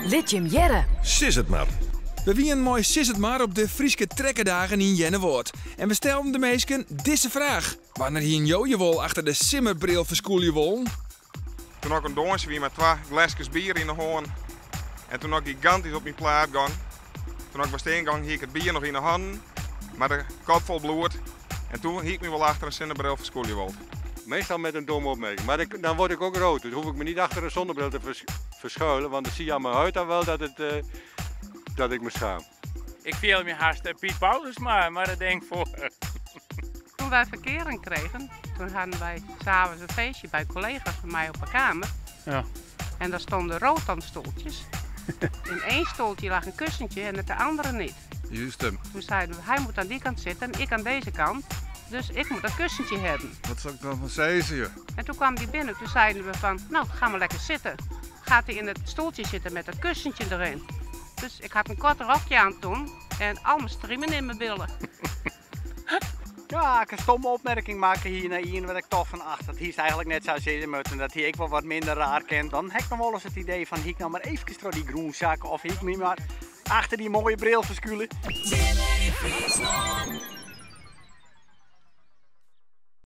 Lit jim hearre! Sis it mar. We wienen mei Sis It Mar op de Fryske Trekkerdagen yn Earnewâld. En we stelden de minsken dizze fraach. Wannear hienen jo je wol achter de simmerbril ferskûlje wollen? Toen ik in dânsje wie mei twa gleskes bier yn de hân en toen ik gigantysk op myn plaat gong. Toen ik wer stean gong hie ik it bier noch yn de hannen, mar de kop fol bloed. En toen hie ik my wol achter in sinnebril ferskûlje wold. Meestal met een domme opmerking. Maar ik, dan word ik ook rood. Dus hoef ik me niet achter een zonnebril te verschuilen. Want dan zie je aan mijn huid dan wel dat ik me schaam. Ik fiel my hast Piet Paulusma, mar dat denk foar. Toen wij verkering kregen, toen hadden wij 's avonds een feestje bij collega's van mij op de kamer. En daar stonden rotanstoeltjes. In één stoeltje lag een kussentje en het de andere niet. Juist. Toen zeiden we, hij moet aan die kant zitten en ik aan deze kant. Dus ik moet dat kussentje hebben. Wat zal ik dan van zeggen, joh? En toen kwam die binnen, toen zeiden we van, nou, ga maar lekker zitten. Gaat hij in het stoeltje zitten met dat kussentje erin. Dus ik had een kort rokje aan toen en al mijn striemen in mijn billen. Ja, ik een stomme opmerking maken hier naar iemand wat ik toch van ach, dat hier is eigenlijk net zo zitten moeten en dat hij ik wel wat minder raar kent. Dan heb ik nog wel eens het idee van hier ik nou maar even door die groenzak of ik me maar achter die mooie bril verschuilen. Simmer yn Fryslân.